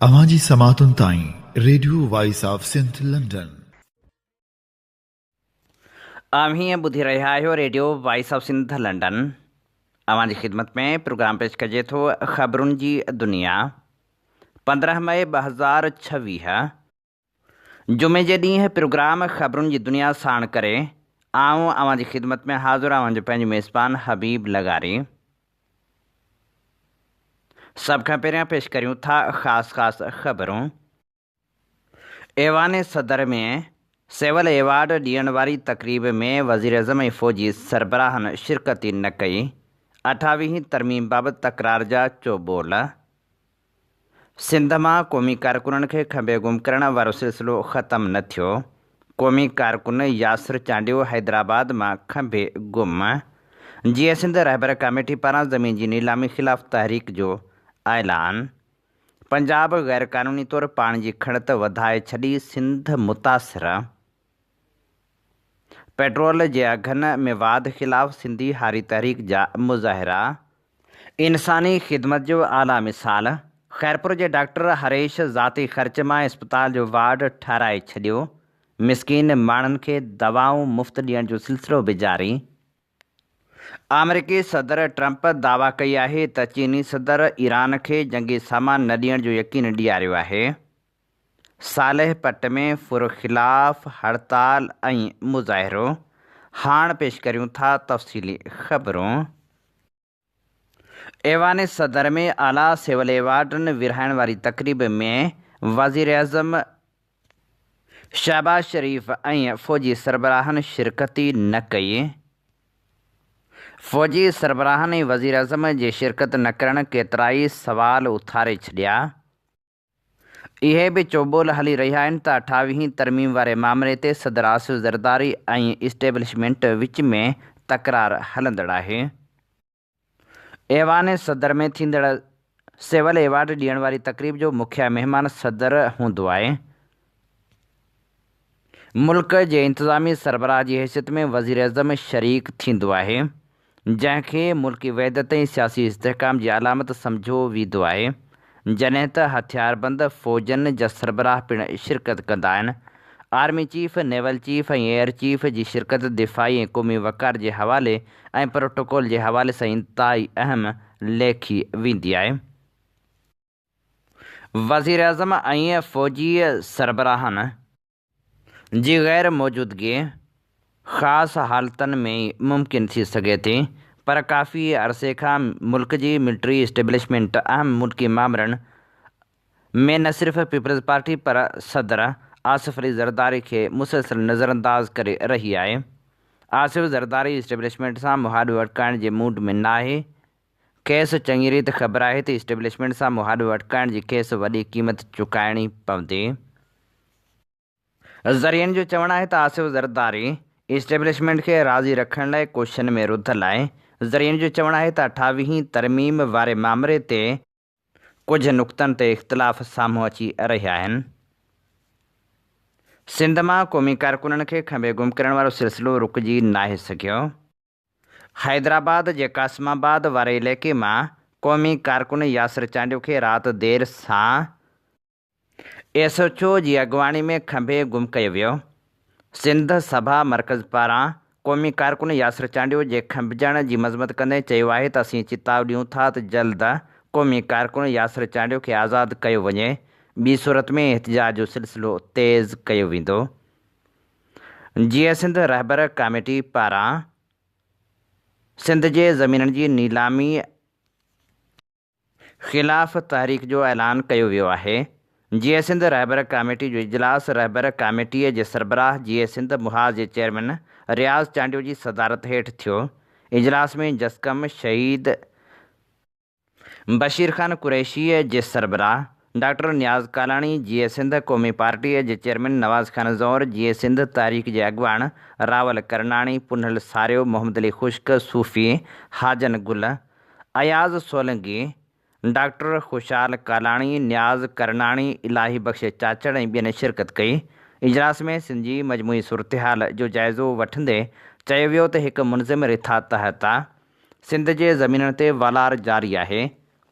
اوهان جي سماعتن تائين radio voice of Sindh London. اوهين ٻڌي رهيا آهيو radio voice of Sindh London. اوهان جي خدمت ۾ پروگرام پيش ڪجي ٿو خبرن جي دنيا 15 مئي 2026 جمعي جي ڏينهن پروگرام خبرن جي دنيا ساڻ ڪري آئون اوهان جي خدمت ۾ حاضر اوهان جو پنهنجو ميزبان حبيب لغاري. سڀ کان پهريان پيش ڪريون ٿا خاص خاص خبرون. ايوان صدر ۾ سول ايوارڊ ڏيڻ واري تقريب ۾ وزيراعظم ۽ فوجي سربراهن شرڪت ئي نه ڪئي، اٺاويهين ترميم بابت تڪرار جا چوٻول. سنڌ مان قومي ڪارڪنن کي کنڀي گم ڪرڻ وارو سلسلو ختم نه ٿيو، قومي ڪارڪن ياسر چانڊيو حيدرآباد مان کنڀي گم، جيئي سنڌ رهبر ڪاميٽي پاران زمين جي نيلامي خلاف تحريڪ جو اعلان، پنجاب غيرقانوني طور پاڻي جي کڻت وڌائي ڇڏي، سنڌ متاثر، پيٽرول جي اگهن ۾ واڌ خلاف سنڌي هاري تحريڪ جا مظاهرا. انساني خدمت جو اعليٰ مثال، خيرپور جي ڊاڪٽر هريش ذاتي خرچ مان اسپتال جو وارڊ ٺهرائي ڇڏيو، مسڪين ماڻهن کي دوائون مفت ڏيڻ جو سلسلو به جاري. آمريڪي صدر ٽرمپ دعويٰ ڪئي آهي ته چيني صدر ايران کي جنگي سامان نه ڏيڻ جو يقين ڏياريو آهي. صالح پٽ ۾ ڦر خلاف هڙتال ۽ مظاهرو، هاڻ پيش ڪريون ٿا تفصيلي خبرون. ايوان صدر ۾ اعليٰ سول ايوارڊن ورهائڻ واري تقريب ۾ وزيراعظم شهباز شريف ۽ فوجي سربراهن شرڪت ئي نه ڪئي. فوجي سربراهن ۽ وزيراعظم جي شرڪت نه ڪرڻ ڪيترائي سوال اٿاري ڇڏيا. اهي به چوٻول هلي رهيا آهن ته اٺاويهين ترميم واري مامري تي صدر آصف زرداري ۽ اسٽيبلشمينٽ وچ ۾ تڪرار هلندڙ آهي. ايوان صدر ۾ ٿيندڙ سول ايوارڊ ڏيڻ واري تقريب جو مکيه مهمان صدر هوندو آهي. ملڪ جي انتظامي سربراهه جي حيثيت ۾ وزيراعظم شريڪ ٿيندو آهي، جنهن کي ملڪي وحدت ۽ سياسي استحڪام جي علامت سمجهيو ويندو آهي، جڏهن ته هٿياربند فوجن جا سربراهه پڻ شرڪت ڪندا آهن. Army chief, naval chief ۽ air chief جي شرڪت دفاعي ۽ قومي وقار جي حوالي ۽ پروٽوڪول جي حوالي سان انتهائي اهم ليکي ويندي آهي. وزيراعظم ۽ فوجي سربراهن جي غير موجودگي خاص حالتن ۾ ئي ممڪن ٿي سگهي ٿي پر ڪافي عرصي کان ملڪ جي ملٽري اسٽيبلشمينٽ اهم ملڪي مامرن ۾ نه صرف پيپلز پارٽي پر صدر آصف علي زرداري کي مسلسل نظرانداز ڪري رهي آهي. آصف زرداري اسٽيبلشمينٽ سان مهاڏو اٽڪائڻ جي موڊ ۾ ناهي. کيس چڱي ريت خبر آهي ته اسٽيبلشمينٽ سان مهاڏو اٽڪائڻ جي کيس وڏي قيمت چڪائڻي پوندي. ذريعن جو چوڻ آهي ته آصف زرداري اسٽيبلشمينٽ کي راضي رکڻ لاء ڪوششن ۾ رڌل آهي. ذريعن جو چوڻ آهي ته اٺاويهين ترميم واري مامري تي ڪجهه نقطن تي اختلاف سامهون اچي رهيا آهن. سنڌ مان قومي ڪارڪنن کي کنڀي گم ڪرڻ وارو سلسلو رڪجي ناهي سگهيو. حيدرآباد جي قاسم آباد واري علائقي مان قومي ڪارڪن ياسر چانڊيو کي رات دير سان ايس ايڇ او جي اڳواڻي ۾ کنڀي گم ڪيو ويو. سنڌ سڀا مرڪز پاران قومي ڪارڪن ياسر چانڊيو جي کنڀجڻ جي مذمت ڪندي چيو آهي ته اسين چتاء ڏيون ٿا ته جلد قومي ڪارڪن ياسر چانڊيو کي آزاد ڪيو وڃي ٻي صورت ۾ احتجاج جو سلسلو تيز ڪيو ويندو. جيئي سنڌ رهبر ڪاميٽي پاران سنڌ جي زمينن جي نيلامي خلاف تحريڪ جو اعلان ڪيو ويو آهي. جيئي سنڌ رهبر ڪاميٽي جو اجلاس رهبر ڪاميٽي جي سربراهه جيئي سنڌ محاذ جي چيئرمين رياض چانڊيو جي صدارت هيٺ ٿيو. اجلاس ۾ جسقم شهيد بشير خان قريشيء جي سربراهه ڊاڪٽر نياز ڪالاڻي، جيئي سنڌ قومي پارٽيء جي چيئرمين نواز خان زئور، جيئي سنڌ تحريڪ جي اڳواڻ راول ڪرناڻي، پنهل ساريو، محمد علي خشڪ، صوفي حاجن گل، اياز سولنگي، ڊاڪٽر خوشحال ڪالاڻي، نياز ڪرناڻي، الاهي بخش چاچڙ ۽ ٻين شرڪت ڪئي. اجلاس ۾ سنڌ جي مجموعي صورتحال جو جائزو وٺندي چيو ويو ته هڪ منظم رٿا تحت سنڌ جي زمينن تي والار جاري آهي،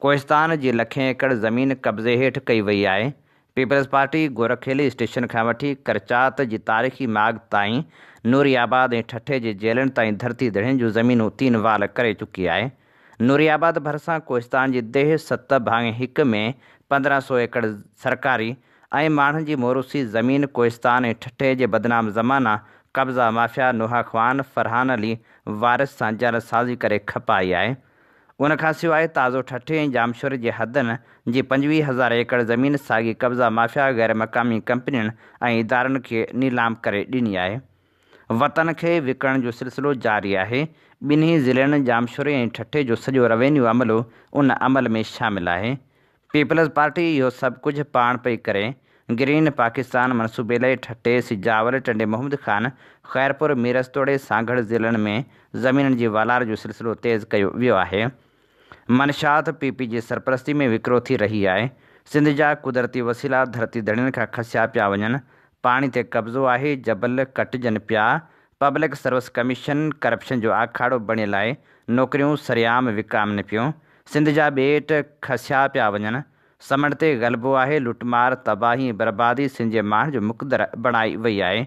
ڪوهستان جي لکين ايڪڙ زمين قبضي هيٺ ڪئي وئي آهي. پيپلز پارٽي گورکيلي اسٽيشن کان وٺي ڪرچات جي تاريخي ماڳ تائين، نوري آباد ۽ ٺٽي جي جيلن تائين ڌرتي ڌڻين جون زمينون تين وال ڪري چڪي آهي. نوري آباد ڀرسان ڪوهستان جي ديهه ست ڀاڱي هڪ ۾ 15 سو ايڪڙ سرڪاري ۽ ماڻهن جي موروثي زمين ڪوهستان ۽ ٺٽي جي بدنام زمانه قبضا مافيا نوحه خوان فرحان علي وارث سان جعلسازي ڪري کپائي آهي. ان کان سواء تازو ٺٽي ۽ ڄامشوري جي حدن جي 25 هزار ايڪڙ زمين ساڳي قبضا مافيا غير مقامي ڪمپنين ۽ ادارن کي نيلام ڪري ڏني آهي. وطن کي وڪڻڻ جو سلسلو جاري آهي. ٻنهي ضلعن ڄامشوري ۽ ٺٽي جو سڄو روينيو عملو ان عمل ۾ شامل آهي. پيپلز پارٽي اهو سڀ ڪجهه پاڻ پئي ڪري. گرين پاڪستان منصوبي لئي ٺٽي، سجاول، ٽنڊي محمد خان، خيرپور ميرس توڙي سانگهڙ ضلعن ۾ زمينن جي والار جو سلسلو تيز ڪيو ويو آهي. منشيات پي پي جي سرپرستي ۾ وڪرو ٿي رهي آهي. سنڌ جا قدرتي وسيلا ڌرتي ڌڻين کان کسيا پيا وڃن. پاڻي تي قبضو آهي، جبل ڪٽجن پيا. پبلڪ سروس ڪميشن ڪرپشن جو آکاڙو بڻيل آهي. نوڪريون سرعام وڪامن پيون. سنڌ جا ٻيٽ کسيا پيا وڃن، سمنڊ تي غلبو آهي، لٽمار، تباهي ۽ بربادي سنڌ جي ماڻهن جو مقدر بڻائي وئي آهي.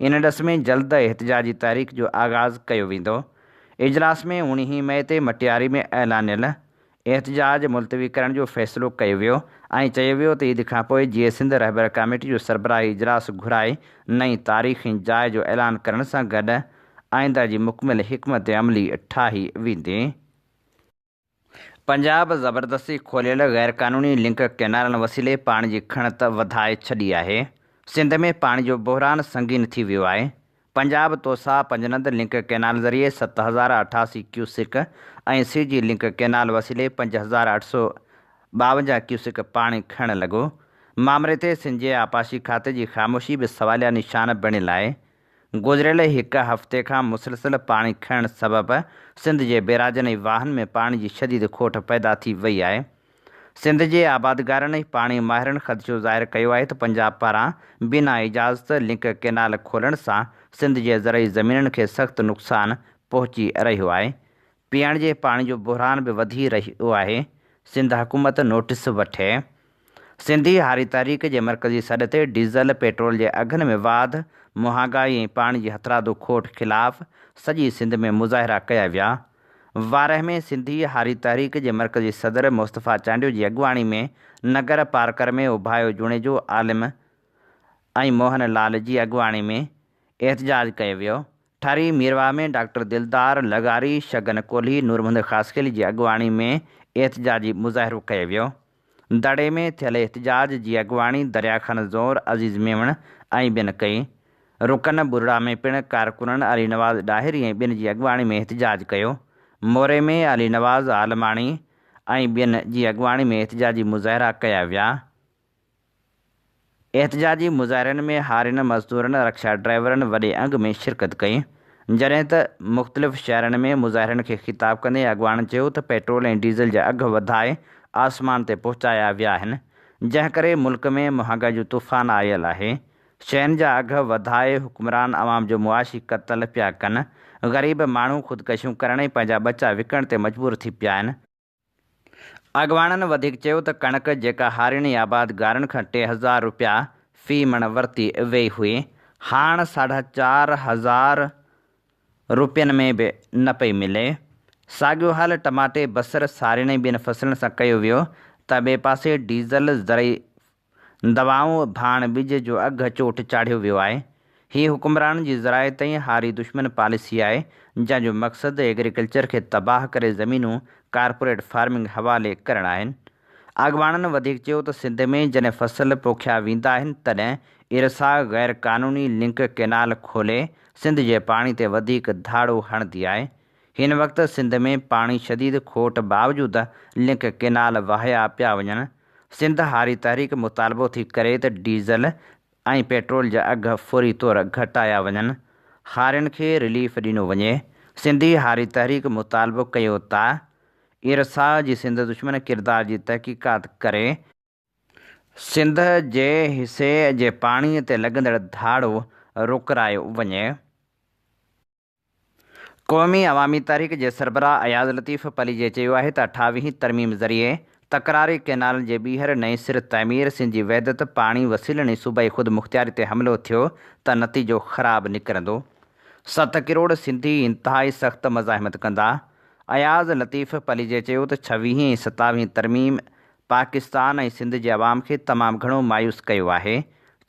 ان ڏس ۾ جلد احتجاجي تحريڪ جو آغاز ڪيو ويندو. اجلاس ۾ اوڻيهين مئي تي مٽياري ۾ اعلانيل احتجاج ملتوي ڪرڻ جو فيصلو ڪيو ويو ۽ چيو ويو ته عيد کانپوء جيئي سنڌ رهبر ڪاميٽي جو سربراهي اجلاس گهرائي نئين تاريخ ۽ جاء جو اعلان ڪرڻ سان گڏ آئنده جي مڪمل حڪمت عملي ٺاهي ويندي. پنجاب زبردستي کوليل غيرقانوني لنڪ ڪئنالن وسيلي پاڻي جي کڻت وڌائي ڇڏي آهي، سنڌ ۾ پاڻي جو بحران سنگين ٿي ويو آهي، پنجاب توسا پنجند لنڪ ڪئنال ذريعي 7088 cusec ۽ C G link canal وسيلي 5852 ڪيوسڪ پاڻي کڻڻ لڳو، مامري تي سنڌ جي آبپاشي کاتي جي خاموشي به سواليا نشان بڻيل آهي، گذريل هڪ هفتي کان مسلسل پاڻي کڻڻ سبب سنڌ جي بيراجن ۽ واهن ۾ پاڻي جي شديد کوٽ پيدا ٿي وئي آهي. سنڌ جي آبادگارن ۽ پاڻي ماهرن خدشو ظاهر ڪيو آهي ته پنجاب پاران بنا اجازت لنڪ ڪئنال کولڻ سان سنڌ جي زرعي زمينن کي سخت نقصان پهچي رهيو آهي. پيئڻ جي پاڻي جو بحران به وڌي رهيو آهي، سنڌ حڪومت نوٽيس وٺي. سنڌي هاري تحريڪ جي مرڪزي سڏ تي ڊيزل، پيٽرول جي اگهن ۾ واڌ، مهانگائي ۽ پاڻي جي هٿرادو کوٽ خلاف سڄي سنڌ ۾ مظاهرا ڪيا ويا. وارهه ۾ سنڌي هاري تحريڪ جي مرڪزي صدر مصطفيٰ چانڊيو جي اڳواڻي ۾ نگر پارڪر ۾ اوڀايو جوڻيجو، عالم ۽ موهن لال جي اڳواڻي ۾ احتجاج ڪيو ويو. ٺري ميرواهه ۾ ڊاڪٽر دلدار لغاري، شگن ڪولهي، نورمحمد خاصخيلي جي اڳواڻي ۾ احتجاجي مظاهرو ڪيو ويو. دڙي ۾ ٿيل احتجاج جي اڳواڻي دريا خان زئور، عزيز ميمڻ ۽ ٻين ڪئي. رڪن ٻرڙا ۾ پڻ ڪارڪنن علي نواز ڏاهري ۽ ٻين جي اڳواڻي ۾ احتجاج ڪيو. موري ۾ علي نواز عالماڻي ۽ ٻين جي اڳواڻي ۾ احتجاجي مظاهرا ڪيا ويا. احتجاجي مظاهرن ۾ هارين، مزدورن، رڪشا ڊرائيورن وڏي انگ ۾ شرڪت ڪئي، جڏهن ته مختلف شهرن ۾ مظاهرين کي خطاب ڪندي اڳواڻن چيو ته پيٽرول ۽ ڊيزل جا اگهه وڌائي آسمان تي پهچايا ويا آهن، جنهن ڪري ملڪ ۾ مهانگائي جو طوفان آيل آهي، شين جا اگهه وڌائي حڪمران عوام جو معاشي قتل پيا ڪن، غريب ماڻهو خودڪشيون ڪرڻ ۽ پنهنجا ٻچا وڪڻڻ تي مجبور ٿي پيا آهن. اڳواڻن وڌيڪ چيو ته ڪڻڪ جيڪا هارين ۽ آبادگارن کان 3000 رپيا في مڻ ورتي ويئي هئي، هاڻ ساڍا 4000 رپين ۾ به نه پئي ملي. ساڳيو حال ٽماٽي، بصر، سارين ۽ ٻين فصلن سان ڪيو ويو ته ٻئي پاسي ڊيزل، زرعي دوائون، ڀاڻ ٻج جو اگهه چوٽ چاڙهيو ويو آهي. هي حڪمرانن جي زراعت ۽ هاري دشمن پاليسي آهي، جنهن جو مقصد ايگريڪلچر کي تباهه ڪري زمينون ڪارپوريٽ فارمنگ حوالي ڪرڻ آهن. اڳواڻن وڌيڪ چيو ته سنڌ ۾ جڏهن فصل پوکيا ويندا آهن تڏهن ارسا غير قانوني لنڪ ڪئنال کولي سنڌ جي پاڻي تي وڌيڪ ڌاڙو هڻندي آهي. هن وقت سنڌ ۾ پاڻي شديد کوٽ باوجود لنڪ ڪئنال وهايا پيا وڃن. سنڌ هاري تحريڪ مطالبو ٿي ڪري ته ڊيزل ۽ پيٽرول جا اگهه فوري طور گهٽايا وڃن، هارين کي رليف ڏنو وڃي. سنڌي هاري تحريڪ مطالبو ڪيو ته ارسا جي سنڌ دشمن ڪردار جي تحقيقات ڪري، سنڌ جي حصي جي پاڻي تي لڳندڙ ڌاڙو روڪرايو وڃي. قومي عوامي تحريڪ جي سربراهه اياز لطيف پليجي چيو آهي ته اٺاويهين ترميم ذريعي تڪراري ڪئنالن جي ٻيهر نئين سر تعمير، سنڌ جي وحدت، پاڻي، وسيلن ۽ صوبائي خودمختياري تي حملو ٿيو ته نتيجو خراب نڪرندو. ست ڪروڙ سنڌي انتهائي سخت مزاحمت ڪندا. اياز لطيف پليجي چيو ته ڇويهين ۽ ستاويهين ترميم پاڪستان ۽ سنڌ جي عوام کي تمام گهڻو مايوس ڪيو آهي.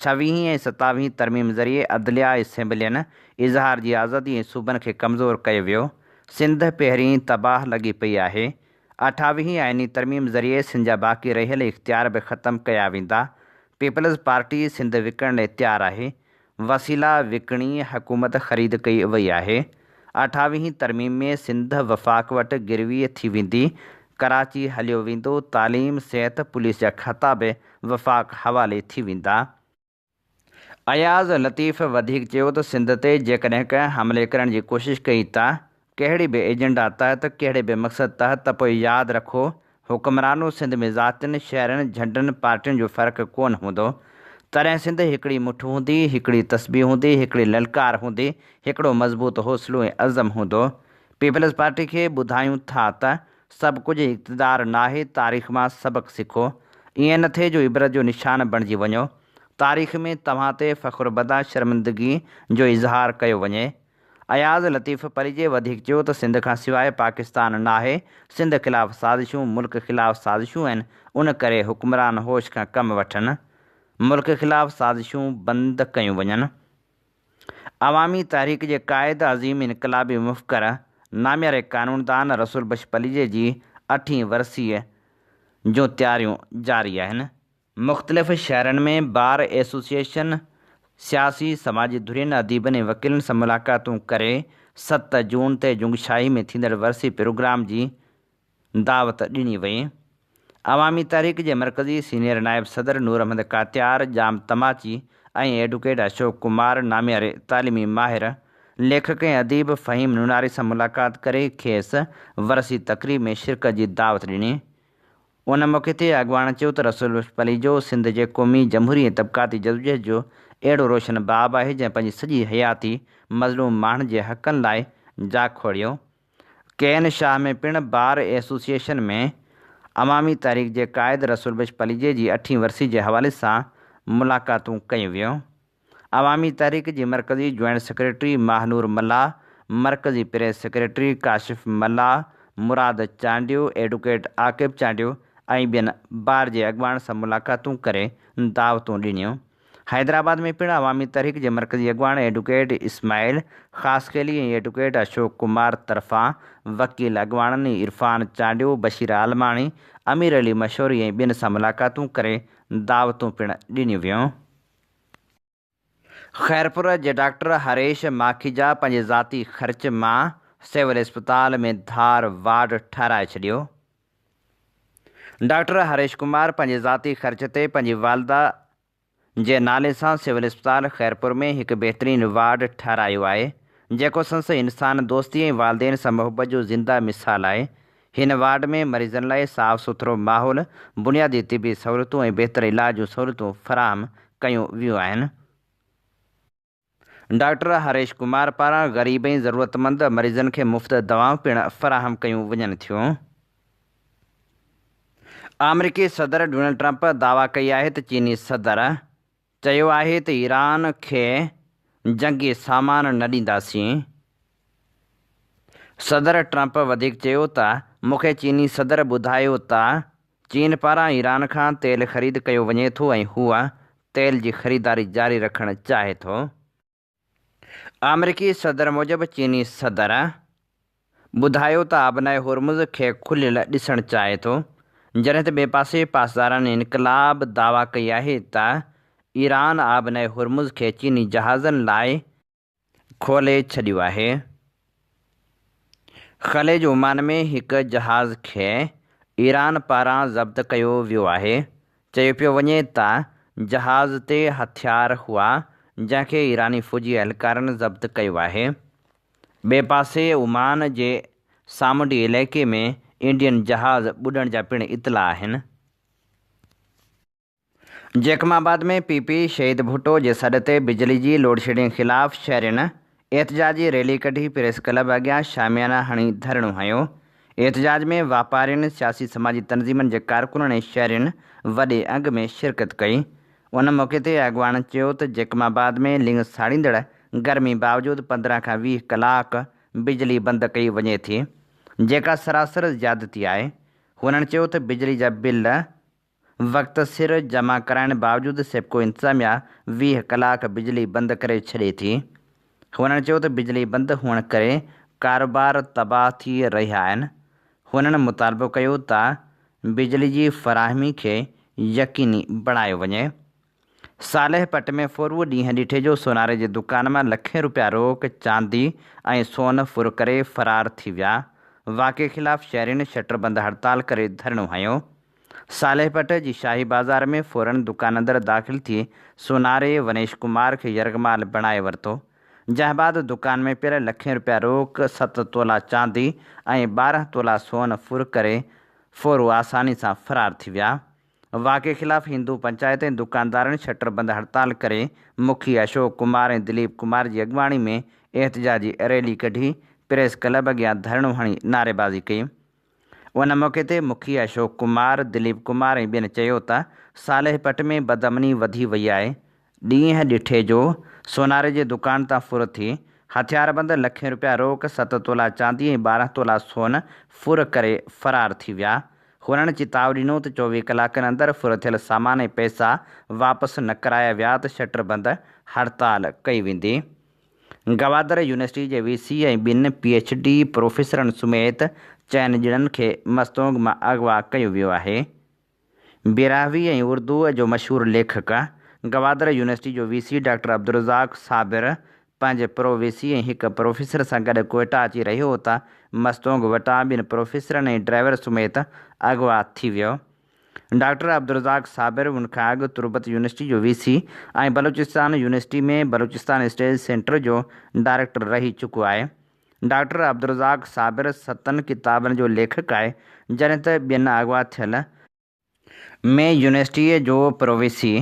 ڇويهين ۽ ستاويهين ترميم ذريعي عدليا، اسيمبلين، اظهار جي آزادي ۽ صوبن کي ڪمزور ڪيو ويو. سنڌ پهرين تباهه لڳي پئي آهي. اٺاويهين آئيني ترميم ذريعي سنڌ جا باقي رهيل اختيار به ختم ڪيا ويندا. پيپلز پارٽي سنڌ وڪڻڻ لاء تيار آهي. وسيلا وڪڻي حڪومت خريد ڪئي وئي آهي. اٺاويهين ترميم ۾ سنڌ وفاق وٽ گروي ٿي ويندي، ڪراچي هليو ويندو، تعليم، صحت، پوليس جا کاتا به وفاق حوالي ٿي ويندا. اياز لطيف وڌيڪ چيو ته سنڌ تي جيڪڏهن ڪنهن حملي ڪرڻ جي ڪوشش ڪئي ته ڪهڙي به ايجنڊا تحت ڪهڙي به مقصد تحت ته پوء ياد رکو حڪمرانو سنڌ ۾ ذاتين، شهرن، جهنڊن، پارٽين جو فرق ڪونه هوندو. تڏهن سنڌ هڪڙي مٺ هوندي، هڪڙي تسبيح هوندي، هڪڙي للڪار هوندي، هڪڙو مضبوط حوصلو ۽ عزم هوندو. پيپلز پارٽي کي ٻڌايون ٿا ته سڀ ڪجهه اقتدار ناهي، تاريخ مان سبق سکو، ائين نه ٿئي جو عبرت جو نشان بڻجي وڃو، تاريخ ۾ توهان تي فخر بدان شرمندگي جو اظهار ڪيو وڃي. اياز لطيف پليجي وڌيڪ چيو ته سنڌ کان سواء پاڪستان ناهي، سنڌ خلاف سازشون ملڪ خلاف سازشون آهن، ان ڪري حڪمران هوش کان ڪم وٺن، ملڪ خلاف سازشون بند ڪيون وڃن. عوامي تحريڪ جي قائد، عظيم انقلابي مفڪر، نامياري قانوندان رسول بخش پليجي جي اٺين ورسيء جون تياريون جاري آهن. مختلف شهرن ۾ بار ايسوسيئيشن، سياسي، سماجي ڌرين، اديبن ۽ وڪيلن سان ملاقاتون ڪري ست جون تي جنگشاهي ۾ ٿيندڙ ورسي پروگرام جي دعوت ڏني وئي. عوامي تحريڪ جي مرڪزي سينيئر نائب صدر نور احمد ڪاتيار، ڄام تماچي ۽ ايڊوڪيٽ اشوڪ ڪمار، نامياري تعليمي ماهر، ليکڪ ۽ اديب فهيم نوناري سان ملاقات ڪري کيس ورسي تقريب ۾ شرڪت جي دعوت ڏني. ان موقعي تي اڳواڻن چيو ته رسول بخش پليجو سنڌ جي قومي، جمهوري ۽ طبقاتي جدوجهد جو اهڙو روشن باب آهي جنهن پنهنجي سڄي حياتي مظلوم ماڻهن جي حقن لاء جاکوڙيو. ڪين شاهه ۾ پڻ بار ايسوسيئيشن ۾ عوامي تحريڪ جي قائد رسول بخش پليجي جي اٺين ورسي جي حوالي سان ملاقاتون ڪيون ويون. عوامي تحريڪ جي مرڪزي جوائنٽ سيڪريٽري ماهه نور ملاح، مرڪزي پريس سيڪريٽري ڪاشف ملاح، مراد چانڊيو، ايڊوڪيٽ عاقب چانڊيو ۽ ٻين بار جي اڳواڻن سان ملاقاتون ڪري دعوتون ڏنيون. حيدرآباد ۾ پڻ عوامي تحريڪ جي مرڪزي اڳواڻ ايڊوڪيٽ اسماعيل خاصخيلي ۽ ايڊوڪيٽ اشوڪ ڪمار طرفان وڪيل اڳواڻن عرفان چانڊيو، بشير عالماڻي، امير علي مشوري ۽ ٻين سان ملاقاتون ڪري دعوتون پڻ ڏنيون ويون. خيرپور جي ڊاڪٽر هريش ماکيجا پنهنجي ذاتي خرچ مان سول اسپتال ۾ ڌار وارڊ ٺهرائي ڇڏيو. ڊاڪٽر هريش ڪمار پنهنجي ذاتي خرچ تي پنهنجي والده جي نالي سان سول اسپتال خيرپور ۾ هڪ بهترين وارڊ ٺهرايو آهي، جيڪو سندس انسان دوستي ۽ والدين سان محبت جو زنده مثال آهي. هن وارڊ ۾ مريضن لاء صاف سٿرو ماحول، بنيادي طبي سهولتون ۽ بهتر علاج جون سهولتون فراهم ڪيون ويون آهن. ڊاڪٽر هريش ڪمار پاران غريب ۽ ضرورتمند مريضن کي مفت دوائون پڻ فراهم ڪيون وڃن ٿيون. آمريڪي صدر ڊونلڊ ٽرمپ دعويٰ ڪئي آهي ته چيني صدر چيو آهي ته ايران کي جنگي سامان نه ڏينداسين. صدر ٽرمپ وڌيڪ چيو ته مون کي چيني صدر ٻڌايو ته چين پاران ايران کان تيل خريد ڪيو وڃي ٿو ۽ هو تيل جي خريداري جاري رکڻ چاهي ٿو. آمريڪي صدر موجب چيني صدر ٻڌايو ته آبنائي هرمز کي کليل ڏسڻ چاهي ٿو، جڏهن ته ٻئي پاسي پاسداران انقلاب دعويٰ ڪئي آهي ته ايران آبنائي هرمز کي چيني جهازن لاء کولي ڇڏيو آهي. خليج عمان ۾ هڪ جهاز کي ايران پاران ضبط ڪيو ويو آهي. چيو پيو وڃي ته جهاز تي هٿيار هئا، جنهن کي ايراني فوجي اهلڪارن ضبط ڪيو آهي. ٻئي پاسي عمان جي سامونڊي علائقي ۾ انڊين جهاز ٻڏڻ جا پڻ اطلاع آهن. جيڪب آباد ۾ پي پي شهيد ڀٽو جي سڏ تي بجلي جي لوڊشيڊنگ خلاف شهرين احتجاجي ريلي ڪڍي پريس ڪلب اڳيان شاميانا هڻي ڌرڻو هنيو. احتجاج ۾ واپارين، سياسي سماجي تنظيمن جي ڪارڪنن ۽ شهرين وڏي انگ ۾ شرڪت ڪئي. ان موقعي تي اڳواڻن چيو ته جيڪب آباد ۾ لڱ ساڙيندڙ گرمي باوجود 15 کان 20 ڪلاڪ بجلي بند ڪئي وڃي ٿي، جيڪا سراسر زيادتي آهي. هنن چيو ته بجلي جا بل وقت سر جمع ڪرائڻ باوجود سيپڪو انتظاميا 20 ڪلاڪ بجلي بند ڪري ڇڏي ٿي. هنن چيو ته بجلي بند هئڻ ڪري ڪاروبار تباهه ٿي رهيا آهن. هنن مطالبو ڪيو ته بجلي جي فراهمي کي يقيني بڻايو وڃي. صالح پٽ ۾ ڦورو ڏينهن ڏٺي جو سوناري جي دڪان مان لکين روپيا روڪ، چاندي ۽ سون ڦر ڪري فرار ٿي ويا. واقعي خلاف شهرين شٽر بند هڙتال ڪري ڌرڻو هنيو. صالح پٽ جي شاهي بازار ۾ ڦورن دڪان اندر داخل ٿي سوناري ونيش ڪمار کي يرغمال بڻائي ورتو، جنهن بعد دڪان ۾ پيل لکين روپيا روڪ، ست تولا چاندي ۽ 12 تولا سون ڦر ڪري ڦورو آساني سان فرار ٿي ويا. واقعي خلاف هندو پنچائت ۽ دڪاندارن شٽر بند هڙتال ڪري مکي اشوڪ ڪمار ۽ دليپ ڪمار جي اڳواڻي ۾ احتجاجي ريلي ڪڍي پريس ڪلب اڳيان ڌرڻو هڻي نعريبازي ڪئي. ان موقعي تي مکي اشوڪ ڪمار، دليپ ڪمار ۽ ٻين چيو ته صالح پٽ ۾ بدامني وڌي وئي آهي، ڏينهن ڏٺي جو سوناري جي دڪان تان ڦر ٿي، هٿياربند لکين روپيا روڪ، ست تولا چاندي ۽ 12 تولا سون ڦر ڪري فرار ٿي ويا. هنن چتاء ڏنو ته 24 ڪلاڪن اندر ڦر ٿيل سامان ۽ پئسا واپس نه ڪرايا ويا ته شٽر بند هڙتال ڪئي ويندي. گوادر يونيورسٽي جي وي سي ۽ ٻن پي ايڇ ڊي پروفيسرن سميت چئن ڄڻن کي مستونگ مان اغوا ڪيو ويو آهي. براهوي ۽ اردوء جو مشهور ليکڪ، گوادر يونيورسٽي جو V C doctor Abdul Razzaq Sabir پنهنجي پرو وي سي ۽ هڪ پروفيسر سان گڏ ڪوئيٽا اچي رهيو هو ته مستونگ وٽان ٻن پروفيسرن ۽ ڊرائيور سميت اغوا ٿي ويو. ڊاڪٽر عبدالرزاق صابر ان کان اڳ تربت يونيورسٽي جو V C ۽ Balochistan university ۾ Balochistan studies centre جو ڊائريڪٽر رهي چڪو آهي. ڊاڪٽر عبدالرزاق صابر ستن ڪتابن جو ليکڪ آهي، جڏهن ته ٻين اغوا ٿيل، ۾ يونيورسٽيء جو پرو وي سي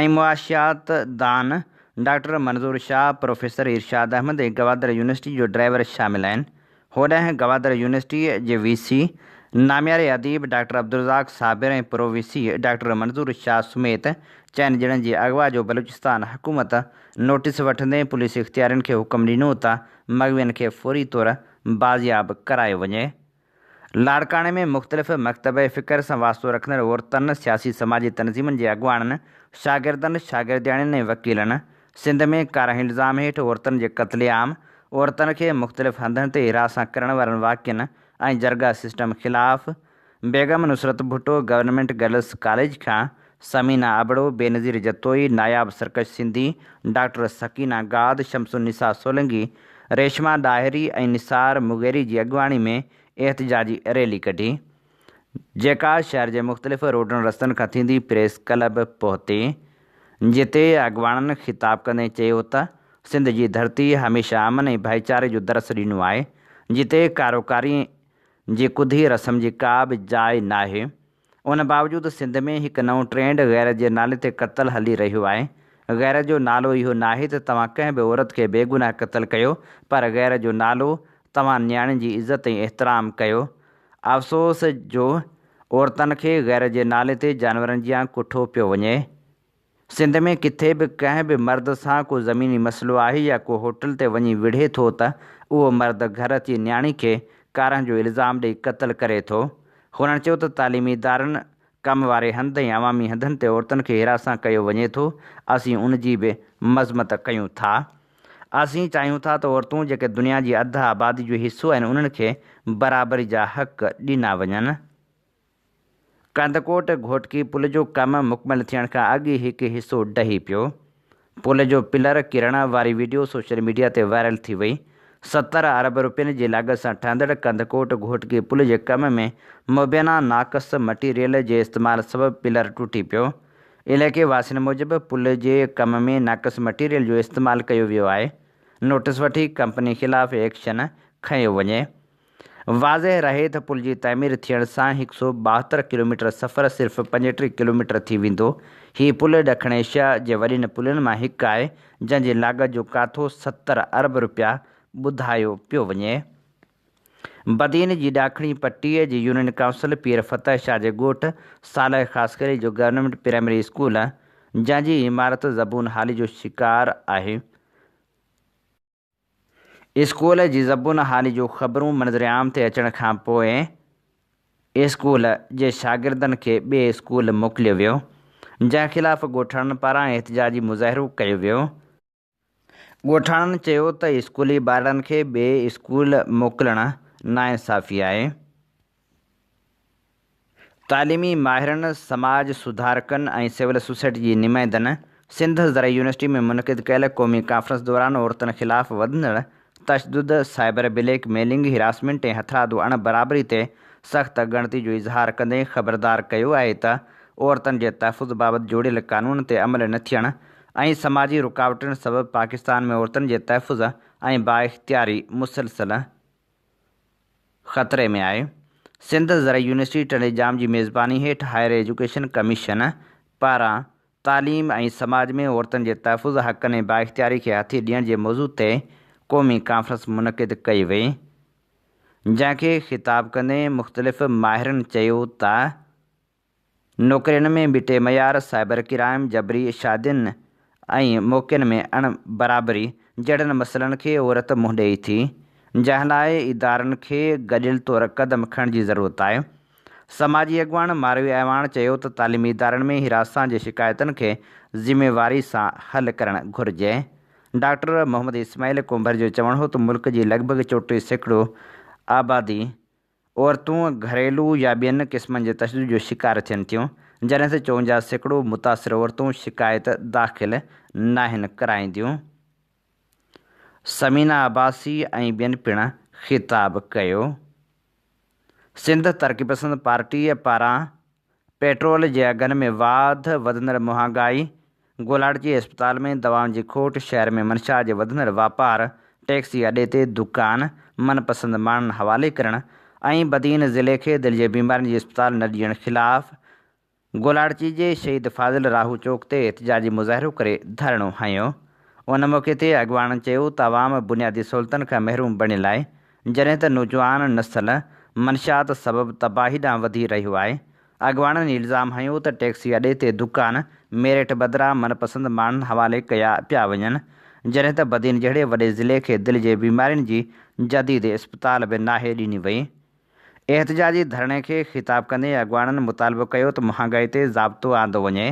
۽ معاشيات دان ڊاڪٽر منظور شاهه، پروفيسر ارشاد احمد ۽ گوادر يونيورسٽي جو ڊرائيور شامل آهن. هوڏانهن گوادر يونيورسٽيء جي وي سي، نامياري اديب doctor Abdul Razzaq Sabir ۽ pro V C doctor Manzoor Shah سميت چئن ڄڻن جي اغوا جو بلوچستان حڪومت نوٽيس وٺندي پوليس اختيارين کي حڪم ڏنو ته مغوين کي فوري طور بازياب ڪرايو وڃي. لاڙڪاڻي ۾ مختلف مڪتبه فڪر سان واسطو رکندڙ عورتن، سياسي سماجي تنظيمن جي اڳواڻن، شاگردن، شاگردياڻين ۽ وڪيلن سنڌ ۾ ڪارنهن الزام هيٺ عورتن جي قتل عام، عورتن کي مختلف هنڌن تي هراسان ڪرڻ وارن واقعن ۽ جرڳا سسٽم خلاف Begum Nusrat Bhutto government girls college کان ثمينه ابڙو، بينظير جتوئي، ناياب سرڪش سنڌي، ڊاڪٽر سڪينه گاد، شمس النساء سولنگي، ريشما ڏاهري ۽ نثار مغيري جي اڳواڻي ۾ احتجاجي ريلي ڪڍي. جيڪا شهر جي مختلف روڊن رستن کان ٿيندي پريس ڪلب پهتي، جتي اڳواڻن خطاب ڪندي چيو ته سنڌ جي ڌرتي هميشه امن ۽ ڀائيچاري جو درس ڏنو آهي، جتي ڪاروڪاري جي ڪڌي رسم جي ڪا به جاء ناهي، ان باوجود سنڌ ۾ هڪ نئون ٽرينڊ غيرت جي نالي تي قتل هلي رهيو آهي، غيرت جو نالو اهو ناهي ته توهان ڪنهن به عورت کي بيگناهه قتل ڪيو پر غيرت جو نالو توهان نياڻين جي عزت ۽ احترام ڪيو، افسوس جو عورتن کي غير جي نالي تي جانورن جيان ڪٺو پيو وڃي. سنڌ ۾ ڪٿي به ڪنهن به مرد سان ڪو زميني مسئلو آهي يا ڪو هوٽل تي وڃي وڙهي ٿو ته اهو مرد گهر اچي نياڻي کي ڪارنهن جو الزام ڏئي قتل ڪري ٿو. هنن چيو ته تعليمي ادارن، ڪم واري هنڌ ۽ عوامي هنڌن تي عورتن کي هراسان ڪيو وڃي ٿو، اسين ان جي به مذمت ڪيون ٿا. اسين چاهيون ٿا ته عورتون جيڪي دنيا جي اڌ آبادي جو حصو آهن انهن کي برابري جا حق ڏنا وڃن. ڪنڌڪوٽ گهوٽڪي پل جو ڪم مڪمل ٿيڻ کان اڳ ئي هڪ حصو ڊهي پيو. پل جو پلر ڪرڻ واري وڊيو سوشل ميڊيا تي وائرل ٿي وئي. 70 ارب روپين جي لاڳت سان ٺهندڙ ڪنڌڪوٽ گهوٽڪي پل جي ڪم ۾ مبينا ناقص مٽيريل جي استعمال سبب پلر ٽٽي پيو. علائقي واسين موجب پل جي ڪم ۾ ناقص مٽيريل جو استعمال ڪيو ويو آهي، نوٽيس وٺي ڪمپني خلاف ايڪشن کنيو وڃي. واضح رهي ته پل جي تعمير ٿيڻ سان هڪ سئو 72 ڪلوميٽر سفر صرف 35 ڪلوميٽر ٿي ويندو. هي پل ڏکڻ ايشيا جي وڏين پلن مان هڪ آهي، جنهن جي لاڳت جو ڪاٿو 70 ارب رپيا ٻڌايو پيو وڃي. بدين جي ڏاکڻي پٽيء جي يونين ڪائونسل پير فتح شاهه جي ڳوٺ صالح خاصخيلي جو گورنمينٽ پرائمري اسڪول جنهن جي عمارت زبون حالي جو شڪار آهي. اسڪول جي زبون حالي جون خبرون منظر عام تي اچڻ کان پوء اسڪول جي شاگردن کي ٻئي اسڪول موڪليو ويو جنهن خلاف ڳوٺاڻن پاران احتجاجي مظاهرو ڪيو ويو. ڳوٺاڻن چيو ته اسڪولي ٻارڙن کي ٻئي اسڪول موڪلڻ ناانصافي آهي. تعليمي ماهرن، سماج سڌارڪن ۽ سول سوسائٽي جي نمائندن سنڌ زرعي يونيورسٽي ۾ منعقد ڪيل قومي ڪانفرنس دوران عورتن خلاف وڌندڙ تشدد، سائبر بليڪ ميلنگ، هراسمينٽ ۽ هٿرادو اڻ برابري تي سخت ڳڻتي جو اظهار ڪندي خبردار ڪيو آهي ته عورتن جي تحفظ بابت جوڙيل قانون تي عمل نه ٿيڻ ۽ سماجي رڪاوٽن سبب پاڪستان ۾ عورتن جي تحفظ ۽ بااختياري مسلسل خطري ۾ آهي. سنڌ زرعي يونيورسٽي ٽنڊي ڄام جي ميزباني هيٺ هائير ايجوڪيشن ڪميشن پاران تعليم ۽ سماج ۾ عورتن جي تحفظ، حقن ۽ بااختياري کي هٿي ڏيڻ جي موضوع تي قومي ڪانفرنس منعقد ڪئي وئي، جنهن کي خطاب ڪندي مختلف ماهرن چيو ته نوڪرين ۾ ٻٽي معيار، سائبر ڪرائم، جبري شادين ۽ موقعن ۾ اڻ برابري جهڙن مسئلن کي عورت منهن ڏئي ٿي، جنهن لاء ادارن کي گڏيل طور قدم کڻڻ جي ضرورت آهي. سماجي اڳواڻ ماروي اعواڻ چيو ته تعليمي ادارن ۾ هراسان جي شڪايتن کي ذميواري سان حل ڪرڻ گهرجي. ڊاڪٽر محمد اسماعيل ڪنڀر جو چوڻ هو ته ملڪ جي لڳ ڀڳ 34% آبادي عورتون گهريلو يا ٻين قسمن جي تشدد جو شڪار ٿين ٿيون، جڏهن ته 54% متاثر عورتون شڪايت داخل ناهن ڪرائينديون. ثمينه عباسي ۽ ٻين پڻ خطاب ڪيو. سنڌ ترقي پسند پارٽيء پاران پيٽرول جي اگهن ۾ واڌ، وڌندڙ مهانگائي، گولاڙچي اسپتال ۾ دوائن جي کوٽ، شهر ۾ منشيات جي وڌندڙ واپار، ٽيڪسي اڏي تي دڪان من پسند ماڻهن حوالي ڪرڻ ۽ بدين ضلعي کي دل جي بيمارين جي اسپتال نه ڏيڻ خلاف گولاڙچي جي شهيد فاضل راهو چوڪ تي احتجاجي مظاهرو ڪري ڌرڻو هنيو. ان موقعي تي اڳواڻن چيو ته عوام بنيادي سهولتن کان محروم بڻيل آهي، جڏهن ته نوجوان نسل منشيات سبب تباهي ڏانهن وڌي رهيو آهي. اڳواڻن الزام هنيو ته ٽيڪسي اڏي تي دڪان ميرٽ بدران من پسند ماڻهن حوالي ڪيا پيا وڃن، جڏهن ته بدين جهڙي وڏي ضلعي کي دل جي بيمارين جي جديد اسپتال به ناهي ڏني وئي. احتجاجي ڌرڻي کي خطاب ڪندي اڳواڻن مطالبو ڪيو ته مهانگائي تي ضابطو آندو وڃي،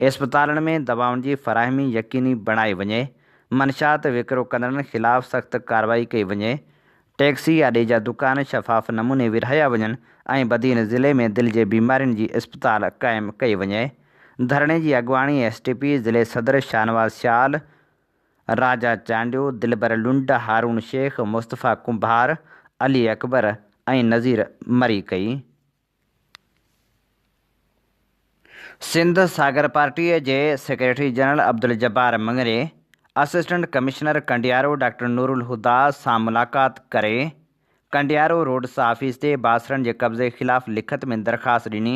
اسپتالن ۾ دوائن جي فراهمي يقيني بڻائي وڃي، منشيات وڪرو ڪندڙن خلاف سخت ڪارروائي ڪئي وڃي، ٽيڪسي اڏي جا دڪان شفاف نموني ورهايا وڃن ۽ بدين ضلعي ۾ دل جي بيمارين جي اسپتال قائم ڪئي وڃي. ڌرڻي جي اڳواڻي ايس ٽي پي ضلعي صدر شاهنواز سيال، راجا چانڊيو، دلبر لنڊ، هارون شيخ، مصطفيٰ ڪنڀار، علي اڪبر ۽ نذير مري ڪئي. سنڌ ساگر پارٽيء جي secretary general Abdul Jabbar Mangri, assistant commissioner Kandiaro doctor Noorulhuda سان ملاقات ڪري ڪنڊيارو روڊس آفيس تي بااثرن جي قبضي خلاف لکت ۾ درخواست ڏني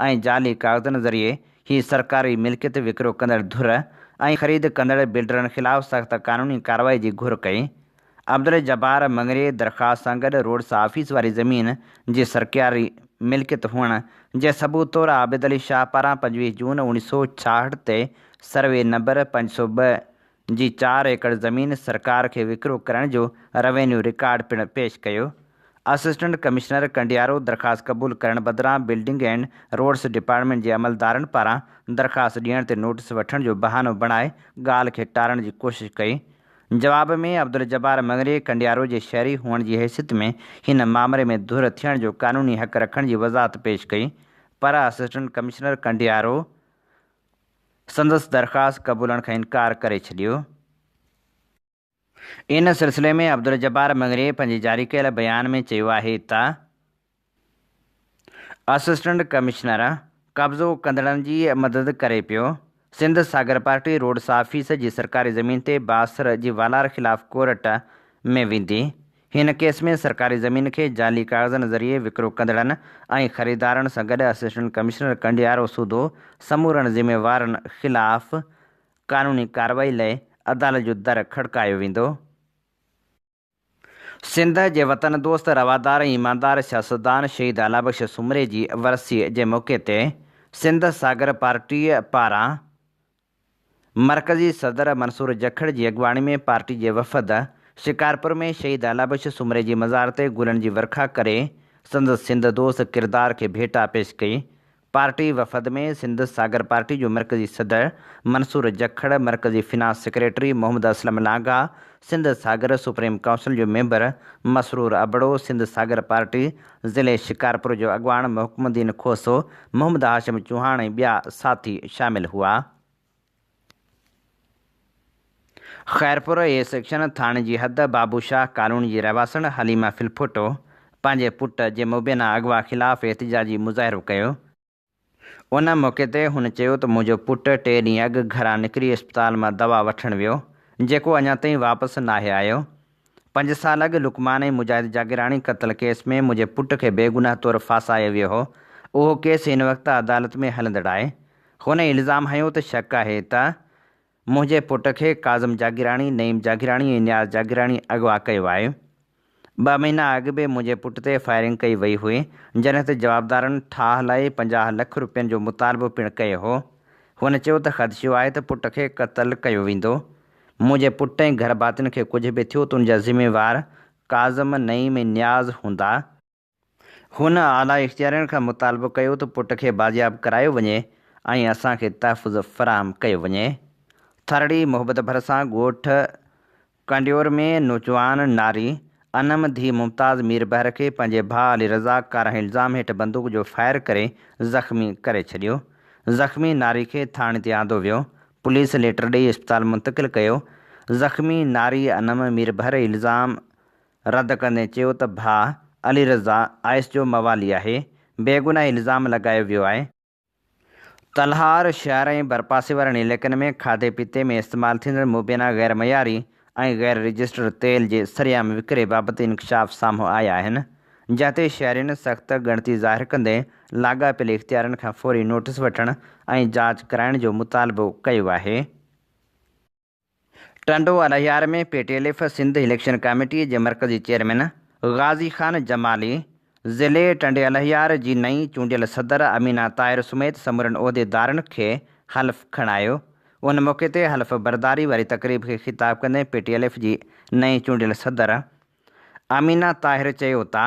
۽ جعلي ڪاغذن ذريعي هي سرڪاري ملڪيت وڪرو ڪندڙ ڌر ۽ خريد ڪندڙ بلڊرن خلاف سخت قانوني ڪارروائي جي گهر ڪئي. عبدالجبار مڱريي درخواست سان گڏ روڊس آفيس واري زمين جي سرڪاري ملڪيت هئڻ جي ثبوت طور عابد علي شاهه پاران 25 جون 1966 تي سروي نمبر 502 جي چار ايڪڙ زمين سرڪار کي وڪرو ڪرڻ جو روينيو رڪارڊ پڻ پيش ڪيو. اسسٽنٽ ڪمشنر ڪنڊيارو درخواست قبول ڪرڻ بدران بلڊنگ اينڊ روڊس ڊپارٽمينٽ جي عملدارن پاران درخواست ڏيڻ تي نوٽيس وٺڻ جو بهانو بڻائي ڳالهه کي ٽارڻ جي ڪوشش ڪئي. جواب ۾ عبدالجبار مڱريي ڪنڊيارو جي شهري هئڻ جي حيثيت ۾ هن مامري ۾ ڌر ٿيڻ جو قانوني حق رکڻ جي وضاحت پيش ڪئي پر اسسٽنٽ ڪمشنر ڪنڊيارو سندس درخواست قبولڻ کان انڪار ڪري ڇڏيو. ان سلسلي ۾ عبدالجبار مڱريي پنهنجي جاري ڪيل بيان ۾ چيو آهي ته اسسٽنٽ ڪمشنر قبضو ڪندڙن جي مدد ڪري پيو، سنڌ ساگر پارٽي روڊس آفيس جي سرڪاري زمين تي بااثر جي والار خلاف ڪورٽ ۾ ويندي. هن ڪيس ۾ سرڪاري زمين کي جعلي ڪاغذن ذريعي وڪرو ڪندڙن ۽ خريدارن سان گڏ اسسٽنٽ ڪمشنر ڪنڊيارو سوڌو سمورن ذميوارن خلاف قانوني ڪارروائي لئه عدالت جو در کڙڪايو ويندو. سنڌ جي وطن دوست، روادار ۽ ايماندار سياستدان شهيد الله بخش سومري جي ورسيء جي موقعي تي سنڌ ساگر پارٽيء پاران مرڪزي صدر منصور جکڙ جي اڳواڻي ۾ پارٽي جي وفد شڪارپور ۾ شهيد الله بخش سومري جي مزار تي گلن جي ورکا ڪري سندس سنڌ دوست ڪردار کي ڀيٽا پيش ڪئي. پارٽي وفد ۾ سنڌ ساگر پارٽي جو مرڪزي صدر منصور جکڙ، مرڪزي finance secretary Muhammad Aslam Langah, Sindh Sagar supreme council جو ميمبر مسرور ابڙو، سنڌ ساگر پارٽي ضلعي شڪارپور جو اڳواڻ محڪم الدين کوسو، محمد هاشم چوهاڻ ۽ ٻيا ساٿي شامل هئا. خيرپور اي سيڪشن ٿاڻي جي حد بابو شاهه ڪالوني جي رهواسڻ حليمه ڦلڦوٽو پنهنجي پٽ جي مبينا اغوا خلاف احتجاجي مظاهرو ڪيو. ان موقعي تي هن چيو ته منهنجو پٽ ٽي ڏينهن اڳ گهران نڪري اسپتال مان دوا وٺڻ ويو جيڪو اڃا تائين واپس ناهي آيو. پنج سال اڳ لقمان ۽ مجاهد جاگيراڻي قتل ڪيس ۾ منهنجي پٽ کي بيگناهه طور ڦاسايو ويو هو، اهو ڪيس هن وقت عدالت ۾ هلندڙ آهي. هن الزام هنيو ته شڪ آهي ته منهنجي پٽ کي ڪاظم جاگيراڻي، نعيم جاگيراڻي ۽ نياز جاگيراڻي اغوا ڪيو آهي. ٻه مهينا اڳ به منهنجي پٽ تي فائرنگ ڪئي وئي هئي، جڏهن ته جوابدارن ٺاهه لاء 50 لک روپين جو مطالبو پڻ ڪيو هو. هن چيو ته خدشو آهي ته پٽ کي قتل ڪيو ويندو. منهنجي پٽ ۽ گهرڀاتين کي ڪجهه به ٿيو ته ان جا ذميوار ڪاظم، نعيم ۽ نياز هوندا. هن اعليٰ اختيارين کان مطالبو ڪيو ته پٽ کي بازياب ڪرايو وڃي ۽ اسان کي تحفظ فراهم ڪيو وڃي. ٿرڙي محبت ڀرسان ڳوٺ ڪنڊيور ۾ نوجوان ناري انم ڌيء ممتاز ميربحر کي پنهنجي ڀاء علي رزاق ڪارنهن الزام هيٺ بندوق جو فائر ڪري زخمي ڪري ڇڏيو. زخمي ناري کي ٿاڻي تي آندو ويو. پوليس ليٽر ڏئي اسپتال منتقل ڪيو. زخمي ناري انم ميربحر الزام رد ڪندي چيو ته ڀاء علي رضا آئس جو موالي آهي، بيگناهه الزام لڳايو ويو آهي. تلهار شهر ۽ ڀرپاسي وارن علائقن ۾ کاڌي پيتي ۾ استعمال ٿيندڙ مبينا غير معياري ۽ غير رجسٽرڊ تيل جي سرعام وڪري بابت انڪشاف سامهون آيا آهن، جنهن تي شهرين سخت ڳڻتي ظاهر ڪندي لاڳاپيل اختيارين کان فوري نوٽيس وٺڻ ۽ جاچ ڪرائڻ جو مطالبو ڪيو آهي. Tando Allahyar ۾ P T L F Sindh election committee جي مرڪزي چيئرمين غازي خان جمالي، ضلعي ٽنڊي الهيار جي نئين چونڊيل صدر امينه طاهر سميت سمورن عهديدارن کي حلف کڻايو. ان موقعي تي حلف برداري واري تقريب کي خطاب ڪندي پي ٽي ايل ايف جي نئين چونڊيل صدر امينه طاهر چيو ته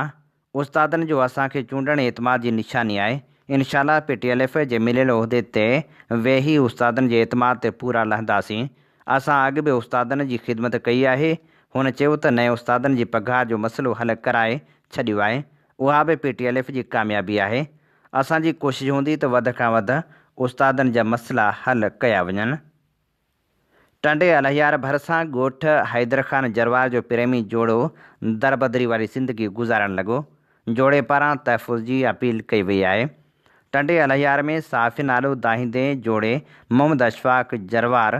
استادن جو اسان کي چونڊڻ اعتماد جي نشاني آهي، انشاء الله پي ٽي ايل ايف جي مليل عهدي تي ويهي استادن جي اعتماد تي پورا لهنداسين، اسان اڳ به استادن جي خدمت ڪئي آهي، هن چيو ته نئين استادن جي پگهار جو مسئلو حل ڪرائي ڇڏيو آهي، اها به پي ٽي ايل ايف جي ڪاميابي آهي، اسان جي ڪوشش هوندي ته وڌ کان وڌ استادن جا مسئلا حل ڪيا وڃن. ٽنڊي الهيار ڀرسان ڳوٺ حيدر خان جروار جو پريمي جوڙو دربدري واري زندگي گذارڻ لڳو، جوڙي پاران تحفظ جي اپيل ڪئي وئي آهي. ٽنڊي الهيار ۾ صحافين آڏو دانهيندي جوڙي محمد اشفاق جروار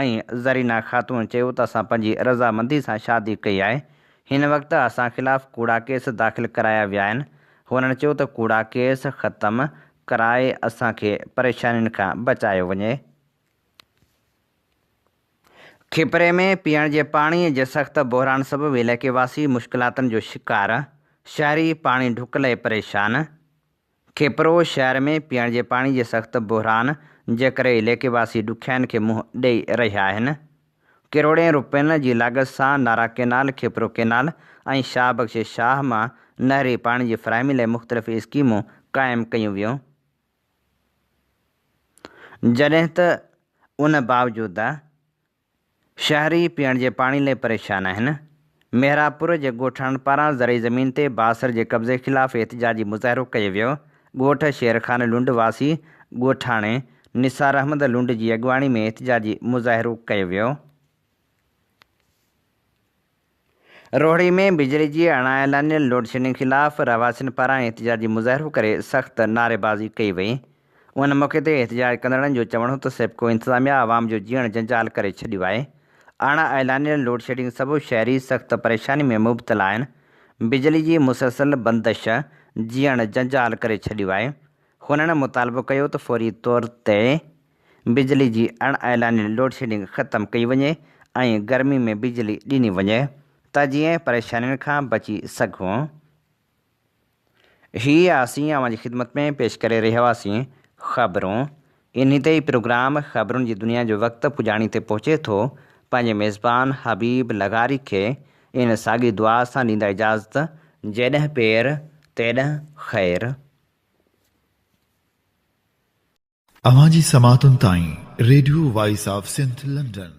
۽ زرينا خاتون چيو ته اسان پنهنجي رضامندي سان شادي ڪئي آهي، هن وقت اسان خلاف ڪوڙا ڪيس داخل ڪرايا ويا آهن، هنن چيو ته ڪوڙا ڪيس ختم ڪرائي اسان کي پريشانين کان بچايو وڃي. کپري ۾ پيئڻ جي پاڻي جي سخت بحران سبب علائقي واسي مشڪلاتن جو شڪار، شهري پاڻي ڍڪ لئي پريشان. کپرو شهر ۾ پيئڻ جي پاڻي جي سخت بحران جي ڪري علائقي واسي ڏکيائين کي منهن ڏئي رهيا آهن. ڪروڙين روپين جي لاڳت سان نارا ڪينال، کپرو ڪينال ۽ شاهه بخش شاهه مان نهري پاڻي جي فراهمي لئي مختلف اسڪيمون قائم ڪيون ويون. جڏهن ته ان باوجود شهري پيئڻ جي پاڻي لئي پريشان آهن. محرابپور جي ڳوٺاڻن پاران زرعي زمين تي بااثر جي قبضي خلاف احتجاجي مظاهرو ڪيو ويو. ڳوٺ شير خان لنڊ واسي ڳوٺاڻي نثار احمد لنڊ جي اڳواڻي ۾ احتجاجي مظاهرو ڪيو ويو. روهڙي ۾ بجلي جي اڻاعلانيل لوڊشيڊنگ خلاف رهواسين پاران احتجاجي مظاهرو ڪري سخت نعريبازي ڪئي وئي. ان موقعي تي احتجاج ڪندڙن جو چوڻ هو ته سيپڪو انتظاميا عوام جو جيئڻ جنجال ڪري ڇڏيو آهي. اڻ اعلانيل لوڊشيڊنگ سبب شهري سخت پريشاني ۾ مبتلا آهن. بجلي جي مسلسل بندش جيئڻ جنجال ڪري ڇڏيو آهي. هنن مطالبو ڪيو ته فوري طور تي بجلي جي اڻ اعلانيل لوڊشيڊنگ ختم ڪئي وڃي ۽ گرمي ۾ بجلي ڏني وڃي. ته جيئن پريشانين کان بچي سگهون. هي اسين اوهان جي خدمت ۾ پيش ڪري رهيا هئاسين خبرون. انهي تي ئي پروگرام خبرن جي دنيا جو وقت پڄاڻي تي پهچي ٿو. پنهنجي ميزبان حبيب لغاري کي ان ساڳي دعا سان ڏيندا اجازت جيڏهن پير تيڏهن خير. اوهان جي سماعتن تائين radio voice of Sindh London.